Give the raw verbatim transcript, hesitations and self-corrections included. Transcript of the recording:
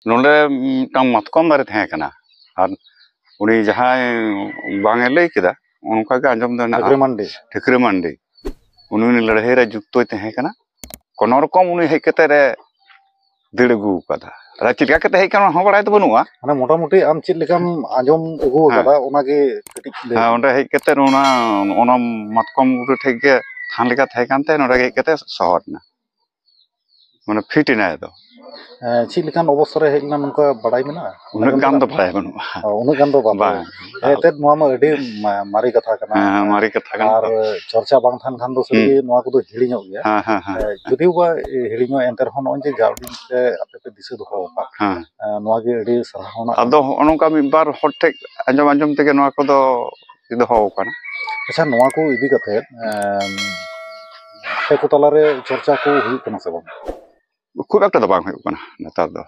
ᱱᱚᱰᱮ ᱢᱤᱫᱴᱟᱝ ᱢᱟᱛᱠᱚᱢ ᱫᱟᱨᱮ ᱛᱟᱦᱮᱸ ᱠᱟᱱᱟ, ᱟᱨ ᱩᱱᱤ ᱡᱟᱦᱟᱸᱭ ᱵᱟᱝ ᱮ ᱞᱟᱹᱭ ᱠᱮᱫᱟ, ᱚᱱᱠᱟ ᱜᱮ ᱟᱸᱡᱚᱢ ᱫᱚ ᱦᱮᱱᱟᱜᱼᱟ᱾ ᱴᱷᱟᱹᱠᱨᱟᱹ ᱢᱟᱱᱰᱤ᱾ ᱴᱷᱟᱹᱠᱨᱟᱹ ᱢᱟᱱᱰᱤ, ᱩᱱᱤ, ᱩᱱᱤ ᱞᱟᱹᱲᱦᱟᱹᱭ ᱨᱮ ᱡᱩᱠᱛᱚᱭ ᱛᱟᱦᱮᱸ ᱠᱟᱱᱟ᱾ ᱠᱳᱱᱳ ᱨᱚᱠᱚᱢ ᱩᱱᱤ ᱦᱮᱡ ᱠᱟᱛᱮ ᱨᱮ ᱫᱟᱹᱲ ᱟᱹᱜᱩ ᱟᱠᱟᱫᱟ᱾ ᱟᱨ ᱪᱮᱫ ᱞᱮᱠᱟ ᱠᱟᱛᱮ ᱦᱮᱡ ᱠᱟᱱᱟ, ᱚᱱᱟ ᱦᱚᱸ ᱵᱟᱲᱟᱭ ᱫᱚ ᱵᱟᱹᱱᱩᱜᱼᱟ᱾ ᱢᱟᱱᱮ, ᱢᱚᱴᱟᱢᱩᱴᱤ ᱟᱢ ᱪᱮᱫ ᱞᱮᱠᱟᱢ ᱟᱸᱡᱚᱢ ᱟᱹᱜᱩ ᱦᱮᱸ᱾ ᱟᱠᱟᱫᱟ, ᱚᱱᱟᱜᱮ ᱠᱟᱹᱴᱤᱡ ᱞᱟᱹᱭ ᱦᱮᱸ, ᱢᱮ᱾ ᱚᱸᱰᱮ ᱦᱮᱡ ᱠᱟᱛᱮ ᱚᱱᱟ, ᱚᱱᱟ ᱢᱟᱛᱠᱚᱢ ᱵᱩᱴᱟᱹ ᱴᱷᱮᱡ ᱜᱮ ᱛᱷᱟᱱ ᱞᱮᱠᱟ ᱛᱟᱦᱮᱸ ᱠᱟᱱ ᱛᱟᱭᱟ, ᱱᱚᱸᱰᱮ ᱜᱮ ᱦᱮᱡ ᱠᱟᱛᱮ ᱥᱚᱦᱚᱫ ᱮᱱᱟ, ᱢᱟᱱᱮ, ᱯᱷᱤᱴ ᱮᱱᱟᱭ ᱟᱫᱚ᱾ ᱦᱮᱸ, ᱪᱮᱫ ᱞᱮᱠᱟᱱ ᱚᱵᱚᱥᱛᱟ ᱨᱮ ᱦᱮᱡ ᱞᱮᱱᱟ, ᱱᱚᱝᱠᱟ ᱵᱟᱲᱟᱭ ᱢᱮᱱᱟᱜᱼᱟ? ᱩᱱᱟᱹᱜ ᱟᱸᱡᱚᱢ ᱜᱟᱱ ᱢᱮᱱᱟᱜᱼᱟ? ᱫᱚ ᱵᱟᱲᱟᱭ ᱵᱟᱹᱱᱩᱜᱼᱟ᱾ ᱚ, ᱩᱱᱟᱹᱜ ᱜᱟᱱ ᱫᱚ ᱵᱟᱝ᱾ ᱵᱟᱝ᱾ ᱦᱮᱸ, ᱮᱱᱛᱮᱫ ᱱᱚᱣᱟ ᱢᱟ ᱟᱹᱰᱤ ᱢᱟ-, ᱢᱟᱨᱮ ᱠᱟᱛᱷᱟ ᱠᱟᱱᱟ᱾ ᱦᱮᱸ, ᱢᱟᱨᱮ ᱠᱟᱛᱷᱟ ᱠᱟᱱᱟ ᱟᱨ ᱛᱚ᱾ ᱪᱚᱨᱪᱟ ᱵᱟᱝ ᱛᱟᱦᱮᱱ ᱠᱷᱟᱱ ᱫᱚ ᱥᱟᱹᱨᱤ ᱦᱩᱸ᱾ ᱜᱮ ᱱᱚᱣᱟ ᱠᱚᱫᱚ ᱦᱤᱲᱤᱧᱚᱜ ᱜᱮᱭᱟ᱾ ᱦᱮᱸ, ᱦᱮᱸ, ᱦᱮᱸ᱾ ᱮ, ᱡᱩᱫᱤᱣ ᱵᱟ ᱦᱤᱲᱤᱧᱚᱜ, ᱮᱱᱛᱮ ᱨᱮᱦᱚᱸ ᱱᱚᱜᱼᱚᱭ ᱡᱮ ᱡᱟ ᱩᱰᱤᱡ ᱯᱮ, ᱟᱯᱮ ᱯᱮ ᱫᱤᱥᱟᱹ ᱫᱚᱦᱚ ᱟᱠᱟᱫ, ᱦᱮᱸ᱾ ᱮ, ᱱᱚᱣᱟ ᱜᱮ ᱟᱹᱰᱤ ᱥᱟᱨᱦᱟᱣ ᱨᱮᱱᱟᱜ ᱟᱫᱚ ᱠᱟᱱᱟ᱾ ᱦᱚᱸᱜᱼᱚ ᱱᱚᱝᱠᱟ ᱢᱤᱫ ᱵᱟᱨ ᱦᱚᱲ ᱴᱷᱮᱡ ᱟᱸᱡᱚᱢ ᱟᱸᱡᱚᱢ ᱛᱮᱜᱮ ᱱᱚᱣᱟ ᱠᱚᱫᱚ ᱫᱚᱦᱚ ᱟᱠᱟᱱᱟ᱾ ᱟᱪᱪᱷᱟ, ᱱᱚᱣᱟ ᱠᱚ ᱤᱫᱤ ᱠᱟᱛᱮ, ᱮᱢ, ᱟᱯᱮ ᱠᱚ ᱛᱟᱞᱟᱨᱮ ᱪᱚᱨᱪᱟ ᱠᱚ ᱦᱩᱭᱩᱜ ᱠᱟᱱᱟ ᱥᱮ ᱵᱟᱝ? ᱠᱷᱩᱵ ᱮᱠᱴᱟ ᱫᱚ ᱵᱟᱝ ᱦᱩᱭᱩᱜ ᱠᱟᱱᱟ ᱱᱮᱛᱟᱨ ᱫᱚ᱾